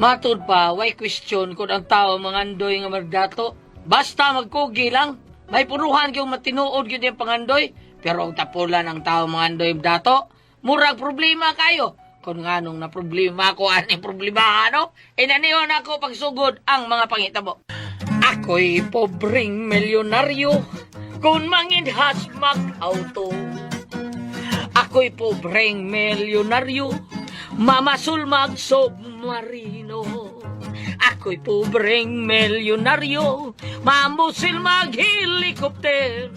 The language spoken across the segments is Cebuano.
Matud pa, way question kung ang tao mangandoy nga magdato. Basta magkugi lang. May puruhan yung matinuod yun yung pangandoy. Pero ang tapulan ang tao mangandoy dato, murag problema kayo. Kung nganong na problema ko, ani problema ano? Inaniyon ako pagsugod ang mga pangitabo. Ako'y pobreng milyonaryo kung manginhas mag-auto. Ako'y pobreng milyonaryo, mamasul mag-submarino. Ako'y pobreng milyonaryo, mamusil mag-helicopter.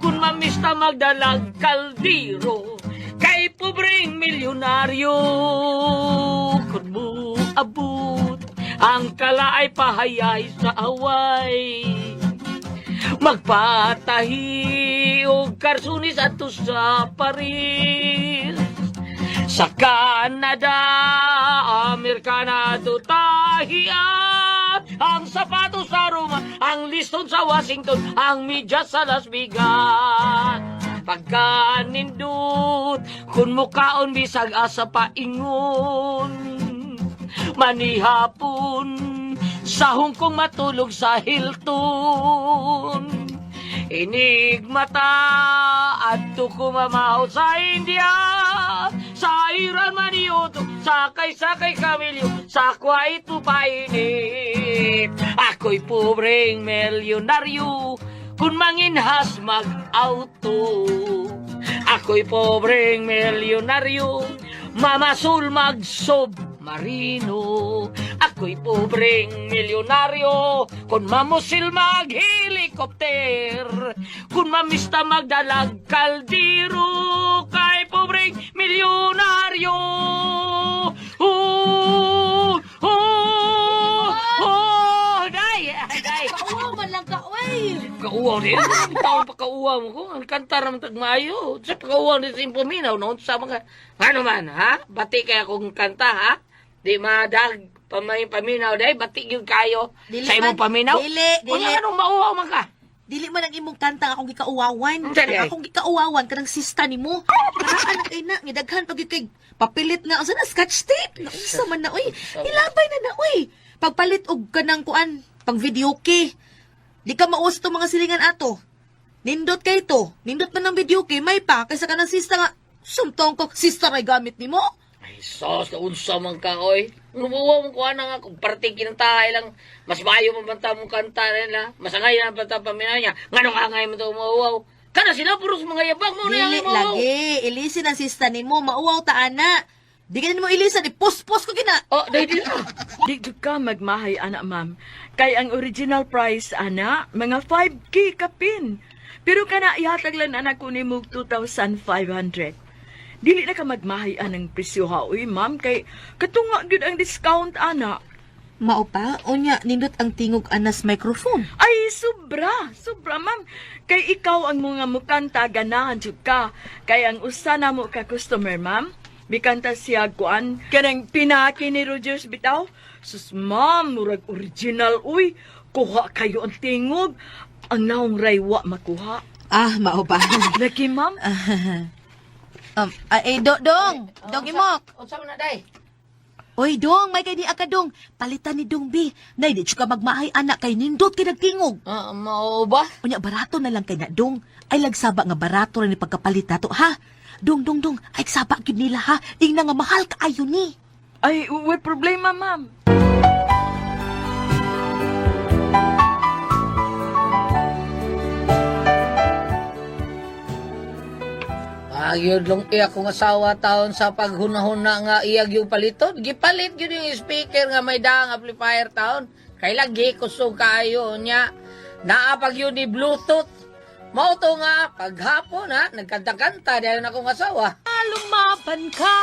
Kung mamista magdalag kaldero, kay pobreng milyonaryo. Kung muabot, ang kala ay pahayay sa away. Magpatahi og karsunis adto sa Paris. Sa Canada, Amerikana ato tahian. Ang sapatos sa Roma, ang liston sa Washington, ang medyas sa Las Vegas. Pagkanindot, kung mukaon bisag asa paingon. Manihapon, sa Hong Kong matulog sa Hilton. Enigmata adto kumamaw sa India, sa Iran maniuto, sakay-sakay kamilyo, sa Kuwait painit. Ako'y pobreng milyonaryo, kung manginhas mag-auto. Ako'y pobreng milyonaryo, mamasul mag-submarino. Ako'y pobreng milyonaryo, kung mamusil mag-helicopter. Kung mamista magdalag kaldero, kay pobreng milyonaryo. Oh, oh, oh, day, day. Kauwaw man lang ka, oy. Kauwaw din. Taon pa kauwaw mo ko. Ang kanta naman tagmaayo. Sa pakauwaw ni sa paminaw, no? Sa mga, ano man, ha? Bati kaya kung kanta, ha? Di madag pamay paminaw day, bati yun kayo. Dili sa imong man. paminaw. Dili, dili. Wala anong mauwaw man ka. Dili man ang imong kanta nga akong gikauwawan. Unsa di Ang ay? akong gikauwawan kanang sista nimo. Karaan na kay na ngidaghan pag kay papilit nga unsa na scotch tape. Naunsa man na oy. Ilabay na na oy. Pagpalit og kanang kuan pang video key. Di ka mauwas itong mga silingan ato. Nindot kay to. Nindot man ng video key may pa kaysa kanang sista nga sumtong ko sista ray gamit nimo. Ay, sos, naunsa man ka, oy. Umuwaw mo ko na nga, kung parte kinantahay lang, mas maayo man banta mong kanta nila, mas angay na banta paminaw niya. Nganong angay mo to umuwaw? Kana sila, puros mga yabang mo na Dili yung umuwaw. lagi. Ilisin ang sista nimo mauwaw ta ana. Di ka nimo ilisan ipuspos ko gina. Oh, dahil di na. Di jud ka magmahay, ana, ma'am. Kay ang original price, ana, mga 5K kapin. Pero kana ihatag lang anak ko nimo 2,500. Dili na ka magmahay anang presyo ha, uy, ma'am, kay katunga gyud ang discount, ana. Mao pa, unya nindot ang tingog anas microphone. Ay, sobra, sobra, ma'am. Kay ikaw ang mga mukanta, ganahan jud ka. Kay ang usa na mo ka customer, ma'am. Mikanta siya kuan kanang pinaki ni Rogers bitaw. Sus, ma'am, murag original, uy. Kuha kayo ang tingog. Ang naong raywa makuha. Ah, mao pa. Lagi, ma'am. Eh, dong, dong imok. Unsa man na, day? Oy, dong, may kay di ka dong. Palitan ni dong bi. Nay, di ka magmahay anak kay nindot kay nagtingog. Ah, mao ba? Unya barato na lang kay na dong. Ay lagsaba nga barato ra ni pagkapalit nato ha. Dong, dong, dong, ay saba gyud nila ha. Ingna nga mahal kaayo ni. Ay, way problema, ma'am. Magyod lang iya kong asawa taon sa paghunahuna nga iyag yung paliton. Gipalit yun yung speaker nga may daang amplifier taon. Kay lagi kusog kaayo niya. Naapag yun ni Bluetooth. Mao to nga, paghapon ha, nagkanta-kanta dahil akong asawa. Lumaban ka.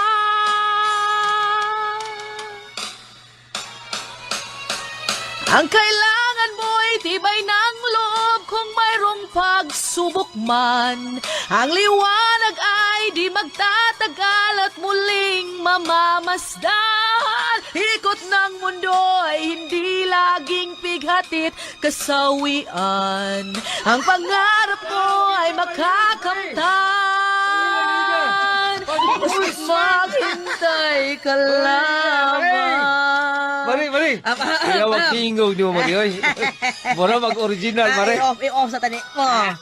Ang kailangan mo ay tibay ng loob kung mayroong pagsubok man. Ang liwanag ay di magtatagal at muling mamamasdan. Ikot ng mundo ay hindi laging pighatid kasawian. Ang pangarap mo ay makakamtan. Maghintay ka lamang. mare. Ah, Kuya, wag tingog ni mo, mare. Oy. Mura mag-original, mare. I-off, i-off sa tani mo. Ah,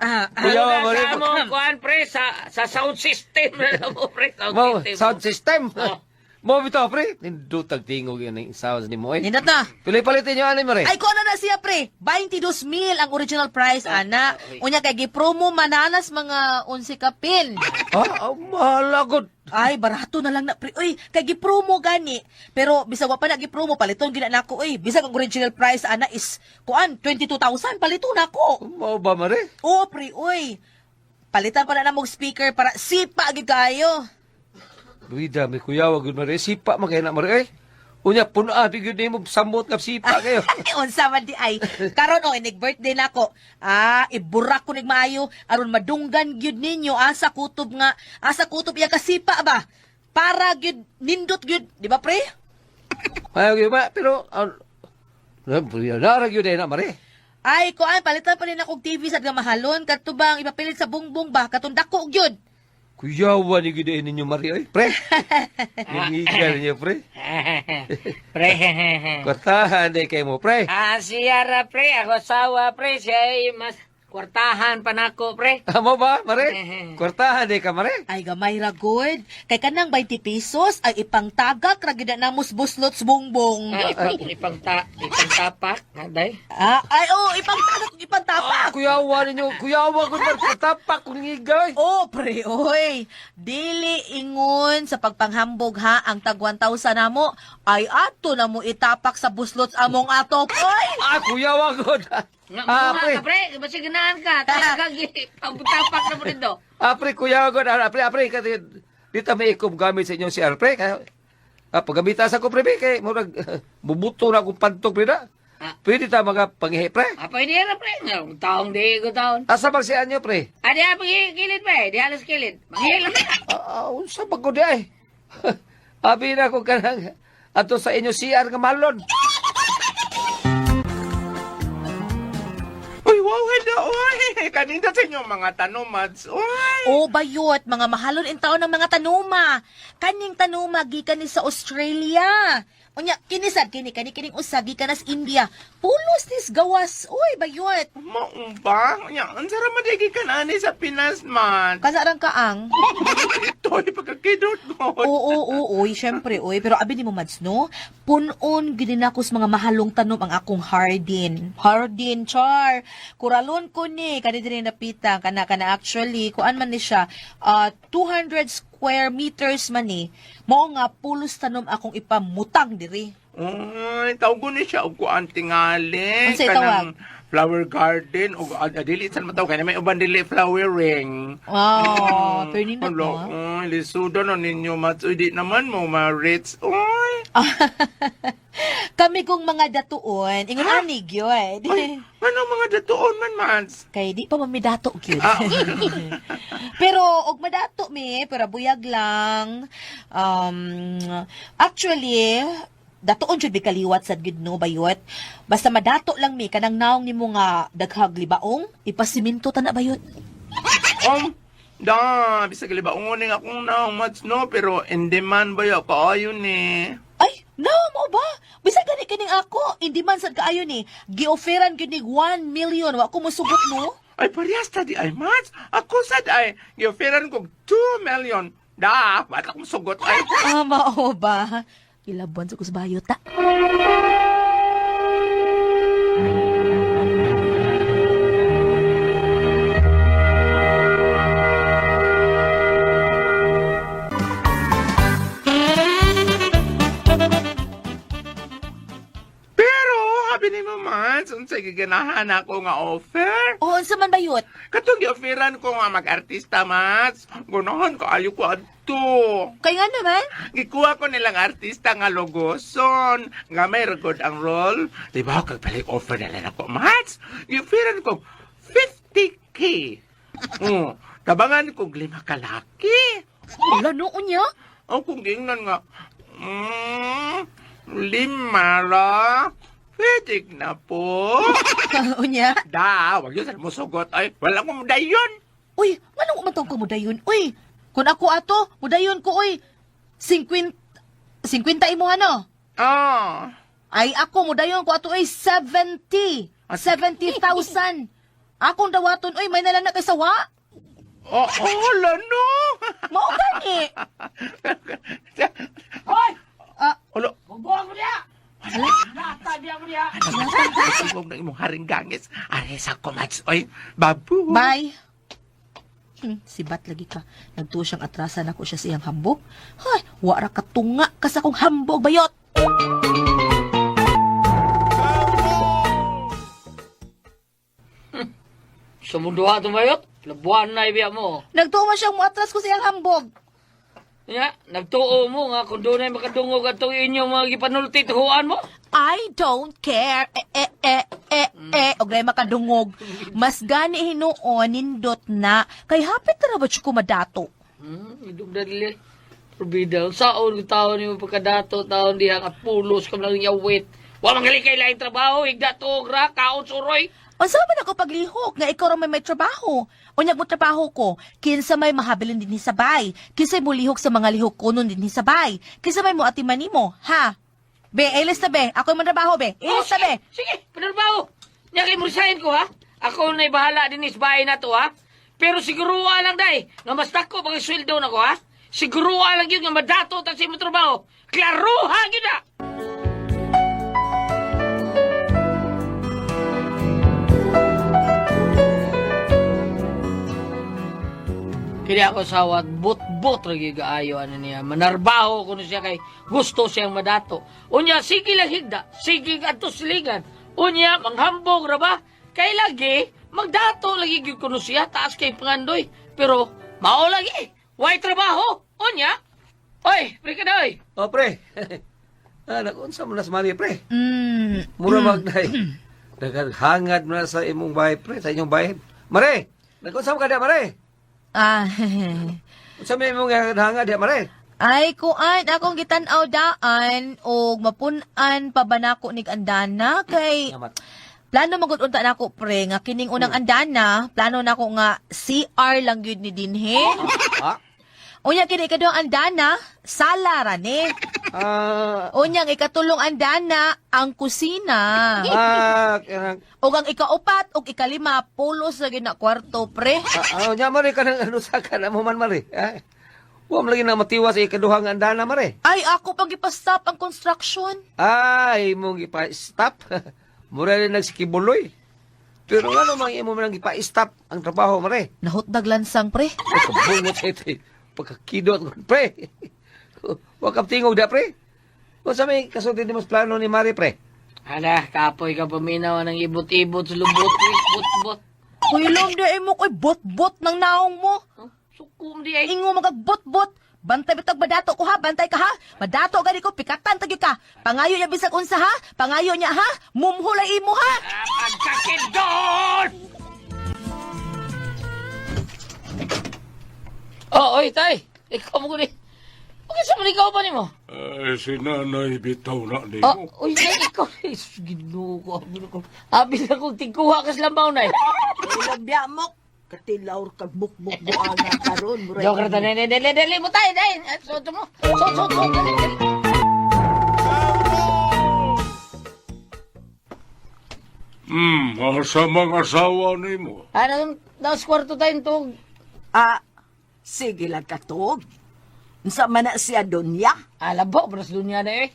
ah. Kuya, Una mare. sa among kuan pre sa sound system na lang mo pre sound Mo, system. sound system. Oh. Mo bitaw, pre. Nindot ang tingog yun ang sounds ni mo, oy. Nindot na. Pili-palitin nyo, ani, mare. Ay, kuno na siya, pre. 22,000 ang original price, ana. Unya kay gipromo mananas mga 11 kapin. Ha? Ang mahal agad. Ay, barato na lang na, pre. Uy, kay gipromo gani. Pero bisag wa pa na gipromo, paliton gina nako, uy. Bisag ang original price, ana, is, kuan, 22,000, paliton nako. Mao ba, mare? Oo, pre, uy. Palitan pa na namog speaker para sipa gid kayo. Luida, may kuya, wag yun, mare. Sipa, magay na, mare, eh. Unya, puno, bigyan mo, samot nga sipa kayo. Unsa man di ay. Karon oh, inig birthday nako. Ah, iburak ko nig maayo aron madunggan gyud ninyo asa kutob nga, asa kutob iya kasipa ba. Para gyud nindot gyud, di ba pre? Ayaw yun, ma, pero, narag yun eh, na, mare. Ay, kuan palitan pa rin akong TV sa nga mahalon kadto bang ipapilit sa bungbong ba katong dako gyud. Kuyawa ni gyud eh ninyo, mare, oy. Pre, Nangigal niyo, pre. Pre. Kwartahan day kay mo, pre. Ah, siya ra pre, ako asawa pre, siya ay mas kwartahan pa nako pre. Amo ba, mare? Kwartahan day ka, mare. Ay gamay ra gud. Kay kanang 20 pesos ay ipangtagak ra gyud na namos buslot sa bungbong. Ah, ipang ipang tapak, aday. Ah, ay oh, ipangtagak ug ipangtapak. Kuyawa ninyo, kuyawa ko mare, tapak kung nangigal. Oh, pre, oy. Dili ingon sa pagpanghambog ha ang tag 1,000 namo ay ato na mo itapak sa buslot among atop. Oy! Ah, kuyawa ko. Nga, Ah, ah, pre. ka, pre, basta ganahan ka. Talaga, pagtapak na mo dito. Ah, pre, kuyawa ko. Ah, pre, ah, pre, kasi dito may ikom gamit sa inyong CR, pre. Kaya, paggamita sa ko, pre, pre, kay murag, bubuto na akong pantog, pre, na. Ah. Pwede ta mga panghihi, pre. Ah, pwede na, pre. Nga, taong di ko taon. Asa bang siya nyo, pre? Ah, di ah, gilid, pre. Di halos gilid. Manghihilom na. Ah, unsa ba ko di ay? Abi na ko kanang ato sa inyo CR nga malon. Uy, wow, hello, uy. Kanina sa inyong mga tanomads, uy. Oh, bayot, mga mahalon in taon ng mga tanuma. Kaning tanuma gikan ni sa Australia. Unya, kinisad kini kani kining usa gikan nas India. Pulos nis gawas. Uy, bayot. Maumba? Nya, ang sarap madigi ka na ani sa Pinas, man. Kasarang kaang. Ito, pagkakidot ko. Oo, oo, oy, syempre, oy. Pero abi ni mo, Mads, no? Punon, ginina ko sa mga mahalong tanom ang akong hardin. Hardin, char. Kuralon ko ni, kani din napita, kana, kana actually, kuan man ni siya, 200 square meters man ni. Mao nga, pulos tanom akong ipamutang diri. Uy, tawag ni siya og kuan tingali. Unsay tawag? Kanang flower garden og dili san matawag kay may uban dili flowering. Wow, pero nindot, Hala, no? uy, lisudan na ninyo, Mats. Uy, di naman mo ma-rich. Uy, Kami kong mga datuon, ingon anig yun. ay, ano mga datuon man, Mats? Kay di pa mamidato gyud. Ah. Pero og madato mi, pero buyag lang. Actually, datoon jud mi kaliwat sad gyud no bayot. Basta madato lang mi kanang naong nimo nga daghag libaong, ipasiminto ta na bayot. Da, bisag libaongon ning akong naong, Mats, no? Pero in demand ba yun? Kaayo ni. Ay, no mo ba? Bisag gani kining ako, hindi man sad kaayo ni. Gioferan gyud nig 1 million, wa ko mosugot no. Ay, parehas ta di ay, Mats. Ako sad ay, gioferan kog 2 million. Da, ba't akong sugot ay? Ah, mao ba? Ilabuan sa kusbayo ta. Pero, habi ni mo, Mats, unsay giganahan ako nga offer? Oh, unsa man bayot? Katong gioferan ko nga mag-artista, Mats. Gunahan ko, ayo ko adto. Kay nga naman? Gikuha ko nilang artista nga logoson, nga may record ang role. Di ba, kag balik offer na lang ako, Mats? Gioferan ko 50K. Tabangan kog lima kalaki. Wala no unya. Ang kung gingnan nga, lima ra, pwede na po. Unya. Da, wag yun sa musugot. Ay, wala ko dayon. Uy, nganong umantong ko mudayon? Uy, kung ako ato, mudayon ko, uy. 50, 50 imo ano? Ah, Ay ako mo dayon ko ato ay 70. 70,000. Akong dawaton oy may nalana kay sawa. Oh, oh, no. Mao gani. Hoy! Ah, Olo, Bubuhan ko niya! Lata niya mo niya! sugong ng imong haring gangis. Are sa kumats, oy. Babu. Bye. Sibat lagi ka. Nagtuo siyang atrasan ako siya sa iyang hambog. Hay, wara ka tunga ka sa akong hambog, bayot. Sumunduha tumayot, labuan na ibiya mo. Nagtuo man siyang muatras ko sa iyang hambog. Nya, nagtuo mo nga kung doon ay makadungog atong inyong mga gipanulti tuhuan mo. I don't care. Eh, eh, eh, eh, eh. Og na makadungog. Mas gani hinuon, nindot na. Kay hapit na ba siya kumadato? Idog na dili. Probida, saon ko taon ni mo pagkadato, taon diha at pulos kam lang yawit. Wa mangali kay laing trabaho, higda tuog ra, kaon suroy. Unsa man ako paglihok nga ikaw ra may may trabaho. Unya mo trabaho ko, kinsa may mahabilin dinhi sa bay, kinsa mulihok sa mga lihok kunon dinhi sa bay, kinsa may moatiman nimo, ha? Be, ilis na be. Ako man trabaho be. Ilis na be. Oh, Sige, panarbaho. Nya kay murisahin ko ha. Ako na'y bahala din is bahay na to ha. Pero siguruha lang day, nga mas dako pang sweldo na ko ha. Siguruha lang yun nga madato ta sa imong trabaho. Klaruha gyud na. Kaya ako sawat, but-but lagi kaayo ano niya. Manarbaho ko na siya kay gusto siyang madato. Unya, sige lang higda, sige adto siligan. Unya, manghambog ra ba? Kay lagi, magdato lagi gyud kuno siya, taas kay pangandoy. Pero, mao lagi, way trabaho. Unya, oy, pre ka na, oy. Oh, pre. Nagunsa mo na sa mali, pre. Mura magnay. Naghangad mo na sa imong bahay, pre, sa inyong bahay. Mare, nagunsa mo ka diya, mare? Ah. Unsa may imong hangad diya, mare? Ay, kuan, akong gitan-aw daan og mapun-an pa ba nako nig andana kay Salamat. plano magud unta nako pre nga kining unang andana, plano nako nga CR lang gyud ni dinhi. Ah? Unya kini ikaduhang andana, sala ra ni. Ah, Unya ang ikatulong andana, ang kusina. kanang Ug ang ikaupat ug ikalima pulos ra gyud na kwarto pre. Nya mare kanang ano sa kana mo man mare. Ah, wa man lagi na matiwa sa ikaduhang andana mare. Ay ako pang gipastop ang construction. Ay, imong gipa-stop. Mura rin nagsikibuloy. Pero nga namang imo man ang gipa-stop ang trabaho mare. Nahutdag lansang pre. Ay, kabungot sa ito eh. Pagkakidot ko, pre. Huwag kang tingog da, pre. Kung sa may kasulti ni mas plano ni Mari, pre. Hala, kapoy ka paminaw ng ibot-ibot sa lubot, bot-bot. Kuylom di mo koy bot-bot ng naong mo. Huh? Sukom di ay. Ingo magagbot-bot. Bantay bitag madato ko ha, bantay ka ha. Madato gani ko pikatan tagyo ka. Pangayo niya bisag unsa ha, pangayo niya ha. Mumhulay imo ha. Pagkakidol! Oh, oy, tay. Ikaw mo guni. Okay, sa man ikaw pa nimo? Ay, si nanay bitaw na Oh, nimo. oy, tay, ikaw. Ay, sus, Ginoo ko. Abi na ko. Abi na kong tigkuha kas lambaw na eh. Ilabya mo. Katilaw kag bukbuk buanga karon. Murag- Joke ra dali, dali, dali, dali mo tay, dali. Suot mo. Suot, suot, suot. Dali, dali. Asa mga asawa nimo. Ano, nasa kwarto tayo tug. Ah, sige lang katog. Unsa man na siya dunya? Ah, labo, pero sa dunya na eh.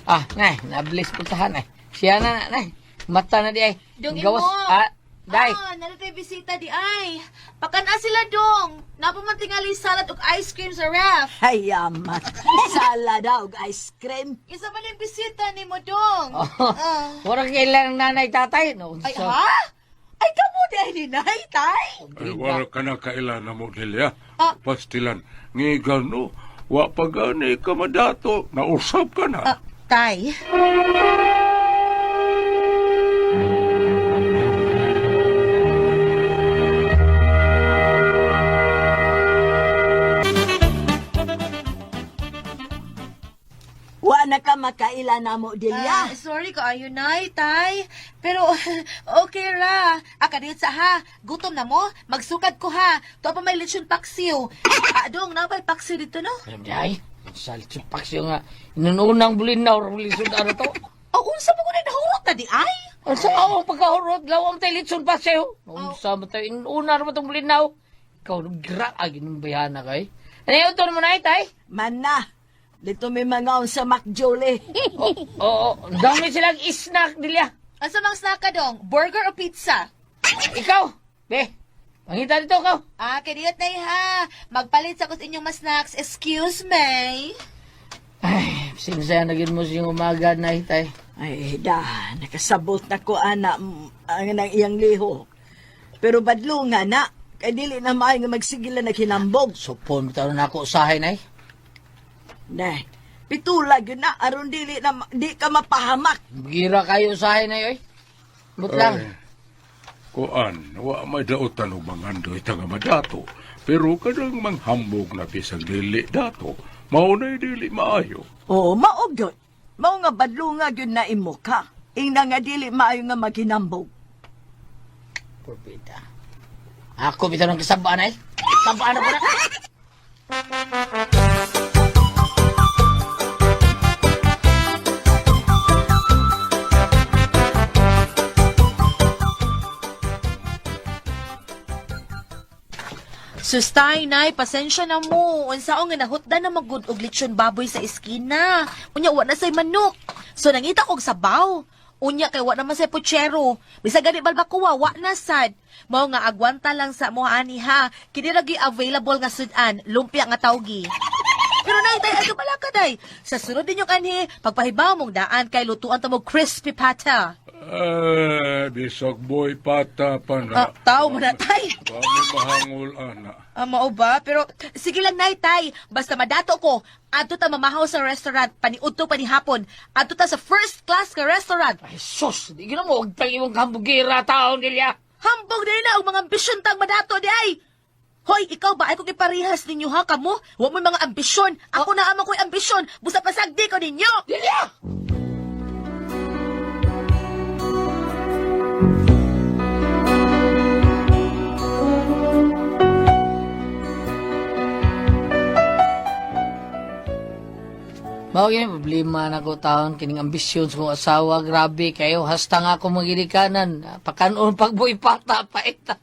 Ah, nay, nablis puntahan ay. Siya na, nay. Mata na di ay. Dong Gawas, imo. ah, day. Ah, narito bisita di ay. Pakana sila dong. Napamantingali salad ug ice cream sa ref. Hayamat. Sala daw og ice cream. Isa man yung bisita ni mo dong. Oh, Ah. Murag kailan ng nanay tatay. No, Ay ha? Ay kamo di ay ninay tay. Ay, wala ka na kailan na mo nilya. Ah. Pastilan, ngigan no. Wa pa gani ka madato. Nausap ka na. Ah, tay. Wa na ka makaila na mo Ah, dilya. sorry ko ayo nay, tay. Pero okay ra. Aka sa ha. Gutom na mo. Magsukad ko ha. Tuwa pa may lechon paksiw. Ah, dong, na may paksiw dito no? Alam di ay. Sa chupak siya nga. Inununang bulinaw, lisod ano to. Oh, unsa mo ko na nahurot na di ay? Ang sa awang pagkahurot, lawang tayo litson pa sa'yo. Unsa mo tayo, inuna naman itong bulinaw. Ikaw, gra, ay, ginumbayana kay. Ano yung ito naman ay, tay? Mana, dito may mga sa McJolly. Oo, oo, dami silang isnak, Delia. Asa mang snack ka dong? Burger o pizza? Ikaw, be, mangita dito, ikaw. Ah, kadiyot na ha. Magpalit sa kus inyong mas snacks. Excuse me. Ay, sinsaya na gin mo siyang umaga na, tay. Ay, da, nakasabot na ko, ana, ang nang iyang liho. Pero badlo nga na, kay dili na maayo nga magsigila na kinambog. Supon, bitaw na ako usahay, nay. Ne, pitula gyud na, aron dili na, di ka mapahamak. Gira kayo usahay, nay, oy. But lang. Ay, kuan, wa may daotan og mangandoy ta nga madato. Pero kanang manghambog na bisag dili dato, mao na'y dili maayo. Oo, mao gyud. Mao nga badlo nga gyud na imo ka. Ingna nga dili maayo nga maghinambog. Purbita. Ako bitaw ng kasabaan, ay. Sabaan na po na. Sustay, nay, pasensya na mo. Unsaon nga nahutda na magud og lechon baboy sa eskina. Unya wa na say manok. So nangita kog sabaw. Unya kay wa naman say puchero. Bisag gani balbakuwa wa na sad. Mao nga agwanta lang sa mo ani ha. Kini ra gyud available nga sudan, lumpia nga tawgi. Pero nay, tay, ay pala ka day. Sa sunod ninyo kanhi, pagpahibaw mong daan kay lutuan ta mo crispy pata. Ay, bisag boy pata pa na. Ah, tao mo na tay. Wa may mahangol ana. Ah, mao ba? Pero sige lang, nay, tay. Basta madato ko. Adto ta mamahaw sa restaurant, paniudto panihapon. Adto ta sa first class ka restaurant. Ay, sus, di gina mo, huwag tang imong kambugira taon, Delia. Hambog din na og mga ambisyon tang madato di ay. Hoy, ikaw ba ay kung iparehas ninyo ha kamo? Wa mo'y mga ambisyon. Ako na ama ko'y ambisyon. Busa pasagdi ko ninyo. Delia! Mao gyud problema na ko taon kining ambisyon sa kong asawa, grabe kayo hasta nga ako magilikanan pakanon pagbuhi pata paita.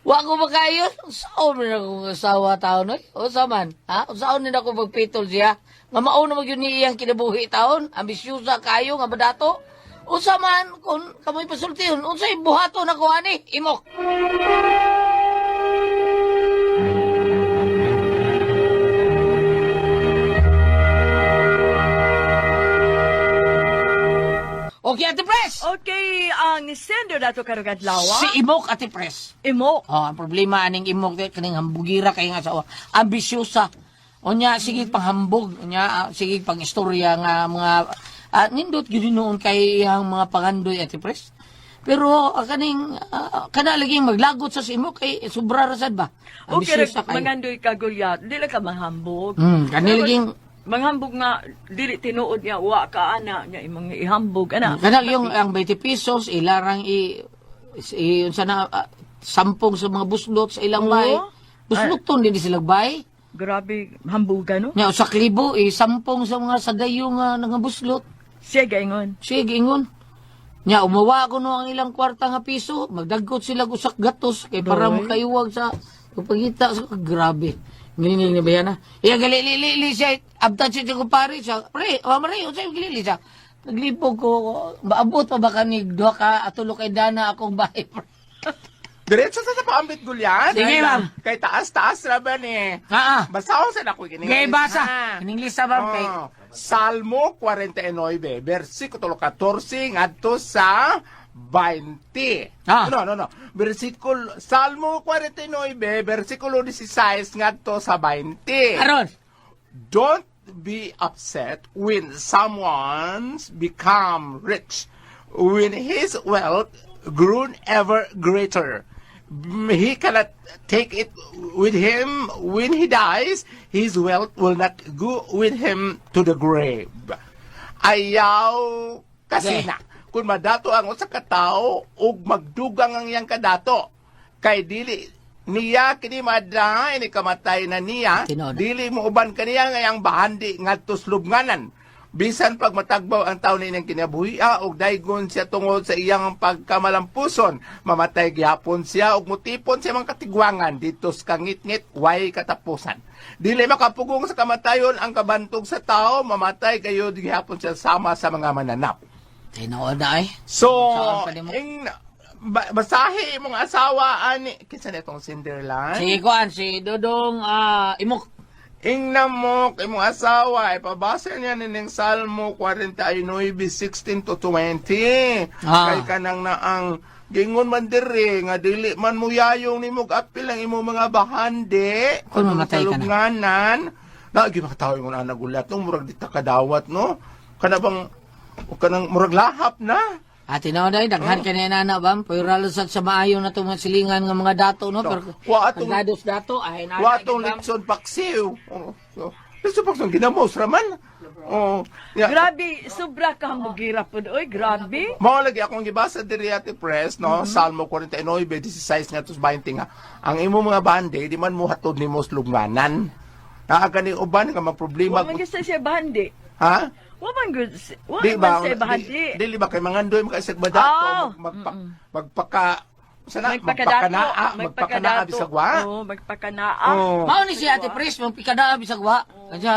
Wa ko makayon. Unsaon man akong asawa taon oy? Unsa man? Ha? Unsaon ni ako magpitol siya? Nga mao na magyud ni iyang kinabuhi taon, ambisyosa kayo nga madato. Unsa man kung kamoy pasultihon, unsay buhaton ako ani? Imok. Okay, Ate Pres. Okay, ang sender dato karong adlaw. Si Imok, Ate Pres. Imo. Oh, ang problema aning imok kay kaning hambugira kay nga sa ambisyosa. Unya sige panghambog, unya sige pang istorya nga mga nindot gyud noon kay iyang mga pangandoy, Ate Pres. Pero kaning kana lagi maglagot sa imok kay sobra ra sad ba. Okay, Ambisyosa kayo. mangandoy ka Goliath, dili ka manghambog. Kani laging Manghambog nga dili tinuod niya wa ka ana niya imong ihambog ana. Kana yung ang 20 pesos ilarang i unsa na sampung sa mga buslot sa ilang Oo. bay. Buslot ton din sila bay. Grabe hambugan no. Nya usa ka libo sampung sa mga sadayo nga nangabuslot. Siya gaingon. Sige ingon. Nya umawa ko no ang ilang kwarta nga piso, magdagkot sila og usak gatos kay para Doy. makaiwag sa pagpangita sa grabe. Ngining na ba yan ha? Iya gali li li li siya abtan siya ko pare siya. Pre, oh, mare, unsay gili siya. Naglipog ko, maabot pa ba kani duha ka atulo kay dana akong bahay. Pre. Diretso sa paambit gulyan. Sige, ma'am. Kay taas-taas ra ba ni? Ah, ah. Basahon sa nako kining. Kay basa. Kining lista ma'am kay Oh, Salmo 49, versikulo 14 ngadto sa 20. Ah. No, no, no. Versikulo Salmo 49, versikulo 16 ngadto sa 20. Aron. Don't be upset when someone's become rich, when his wealth grew ever greater. He cannot take it with him when he dies. His wealth will not go with him to the grave. Ayaw kasi na. Kung madato ang usa ka tawo ug magdugang ang iyang kadato, kay dili Niya kini maday ni kamatay na niya. Tinuod. Dili mo uban kaniya nga iyang bahandi ngadto sa lubnganan. Bisan pag matagbaw ang taon niyang kinabuhi og daygon siya tungod sa iyang pagkamalampuson, mamatay gihapon siya og mutipon sa mga katigwangan dito sa kangitngit way katapusan. Dili makapugong sa kamatayon ang kabantog sa tao, mamatay kayo gihapon siya sama sa mga mananap. Tinuod na ay. So, Saan pa nimo? ing basahi imong asawa ani kinsa na itong Cinderland? Si kuan si Dodong Imok. Ingna mo kay imong asawa, ipabasa niya nining Salmo 49:16 to 20. Ah. Kay kanang naang gingon man diri nga dili man mo yayong nimo apil ang imong mga bahandi. Kung mamatay ka na. Lubnganan. Na gi makatawo ingon ana gulat no murag di ta kadawat no. Kana bang o kanang murag lahap na. Ah, tinuod ay daghan kay na inana bam. Pero sad sa maayo na itong mga silingan nga mga dato no. So, Pero wa atong- pagdados dato ay nana. Wa tong litson paksiw. Oh, so, litson paksiw ginamos raman. Oh, yeah. Grabe, sobra ka hambugira pod oy, grabe. Mao lagi akong gibasa diri ate press no, Salmo 49:16 nga tos 20 nga. Ang imo mga bande di man mo hatod nimo sa lubnganan. Naa gani uban nga mga problema. Wa man gyud siya bahandi. Ha? Wa man gyud wa Di man ba? siya bahandi. Dili ba kay mangandoy makaisag badato Ah, magpaka sana Magpakadato, magpakanaa magpakanaa bisag wa. Oo, magpakanaa. Oh. Mao ni si Ate Pres, magpikada bisag wa. Kaya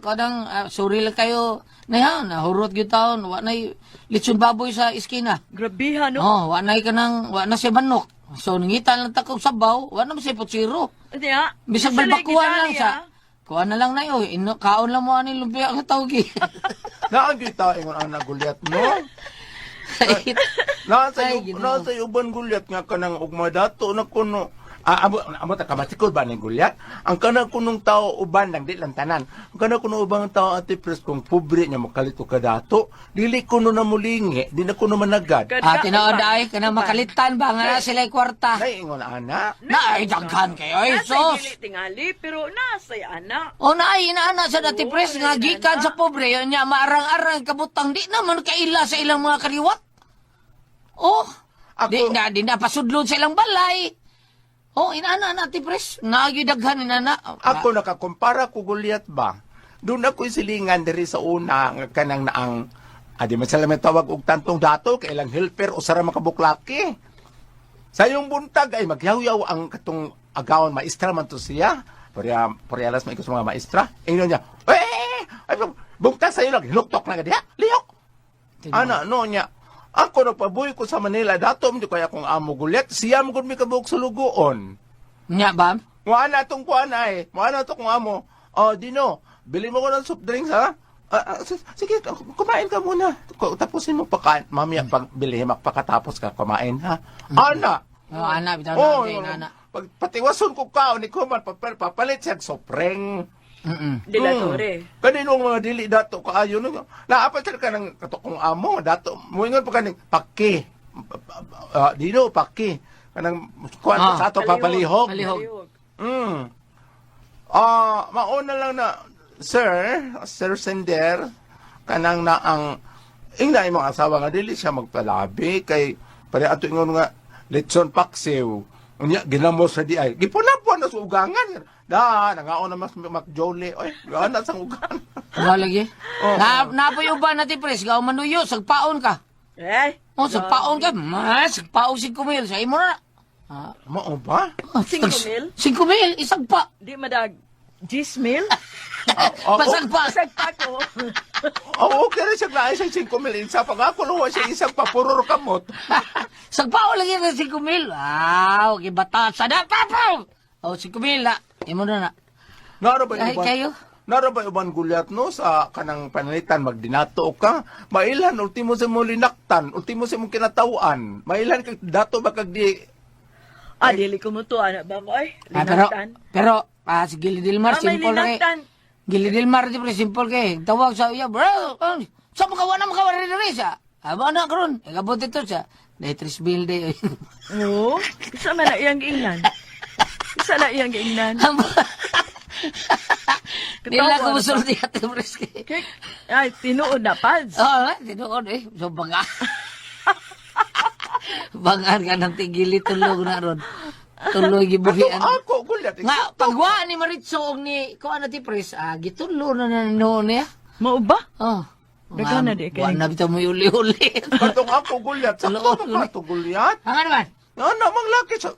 kadang sorry lang kayo na nahurot gyud taon, wa nay litson baboy sa iskina. Grabe ha, no? Oh, wa nay kanang wa na siya manok. So nangita lang ta kog sabaw, wa na man siya putsiro. Niya, Bisag sila balbakuan lang gidali, sa ah. kuan na lang na yo, ino, kaon lang mo ani lumpia nga tawgi. Naa gyud ta ingon ang nagulyat no. Naa sa Ay, Ginoo. naa sa uban gulyat nga kanang ugma dato na kuno. Ah, amo amo ta kamatikod ba ning gulyat? Ang kanang kunong tao uban lang di lang tanan. Ang kanang kuno ubang tao ate pres kung pobre niya mokalit og kadato, dili kuno na mulingi, di na kuno managad. Kada- Ah, tinuod ay kanang makalitan ba nga na sila kwarta. Nay ingon ana. Na ay daghan kayo ay Nasa'y sos. dili tingali, pero nasa'y anak. O na ay inaana sa dati pres nga gikan sa pobre yun niya maarang-arang kabutang di naman kaila sa ilang mga kaliwat. Oh, Ako- di na pasudlon sa ilang balay. Oh, inaana na ati pres, naagi daghan inana. Ako nakakumpara ko gulyat ba? Doon ako silingan diri sa una nga kanang naang adi man sila may tawag og tantong dato kay ilang helper o sara makabuklaki. Sa iyong buntag ay magyawyaw ang katong agawon maestra man to siya. Porya poryalas man sa mga maestra. Ingon niya, eh, ay, bungtag sa iyo lang, hiluktok na ka diha, lihok. Ana, no niya. Ako nagpabuhi ko sa Manila, dato mo kaya akong amo gulyat, siya mo gud mi kabuok sa lugoon. Nya ba? Muana na itong kuan ay. Muana na itong amo. Oh, Dino, bili mo ko ng soft drinks ha. Ah, ah, sige, kumain ka muna. Tapusin mo pagkain. Mamaya, pag bilhin, pagkatapos ka kumain ha. Ana! Oh, ana bitaw na Oh, ate, inana. pag patiwason ko ka, ni kuman, papalit siya sopreng. Dila Torre. Kaninong mga dili dato kaayo no. Naapat sila ka ng katokong amo dato. Moingon pa kaning paki. Ah, Dino paki. Kanang kuan sa ato papalihog. Palihog. Mm. Ah, mauna lang na Sir Sender kanang na ang ingna imong asawa nga dili siya magpalabi kay pare ato ingon nga litson paksiw. Unya ginamos sa di ay. Gipunapon na sa ugangan. Da, nangaon na mas makjole. Oy, gana sa ugangan. Wala lagi. Oo. Na napoy uban na pres, gaw manuyo, sagpaon ka. Eh, Oh, sagpaon ka. Mas, sagpaon 5,000 sa imo na. Ah, Mao ba? 5,000? 5,000 isang pa. di madag 10,000? Oh, Pasagpa. Sagpa ko. Oh, okay ra siya lain siya 5,000 isa pag ako luwa siya isang papuror kamot. Sagpao lagi na 5,000. Wow, gibata sa na papaw. Oh, 5,000 na. Imo na na. Nara ba Ay, uban? kayo? Nara ba uban gulyat no sa kanang panalitan magdinato ka? Mailhan ultimo sa mo linaktan, ultimo sa mong kinatawan. Mailhan kag dato ba kag di Ah, dili ko mo to, anak ba mo, ay? Ah, pero Linaktan. pero si Gili Dilmar Ah, may simple kay. linaktan. Gili Dilmar di pre simple kay. Tawag sa iya, bro. Oh, sa makawa na makawa rin rin siya. Aba na karon. Ikabot ito siya. Dahil 3 mil day. Oo. Isa man na iyang giingnan. Isa na iyang giingnan. Nila Katawa ko na ba? musulti ate pres kay. Kay, ay, tinuod na, Pads. Oo, oh, tinuod eh. So, banga. Bangan ka ng tigili tulog na ron. Tuloy gibuhian. Katong ako gulyat. Nga, pagwa ni Maritso og ni kuan na ti Pres, gitulo na na noon niya. Mao ba? Oh. Daghan na di kay. Wa na bitaw mo uli-uli. Katong ako gulyat. Sakto Tuloon. man ka to gulyat. Ang ano man? Nga na mang laki sa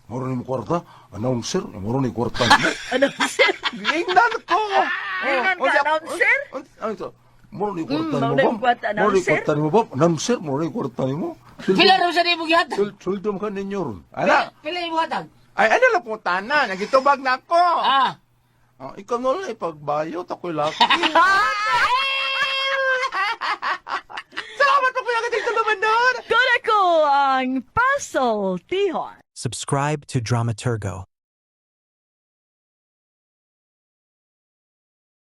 Muro ni mo kwarta, announcer, muro ni kwarta. Ano sir? Giingnan ko. Giingnan ka, announcer? Ano ito? Muro ni kwarta ni mao mo na ba? yung kwarta, Muro ni announcer? kwarta ni mo ba? Announcer, muro ni kwarta ni mo. Pila raw sa nimo gihatag? Suldo mo ka ninyo ron. Ana, Pila imo hatag? ay ano lang po tanan, nagitubag na ako. Oh, ikaw na lang ipagbayot ako'y laki. Salamat po kuya kating naman nun. Ko ang Puzzle Tihon. Subscribe to Dramaturgo.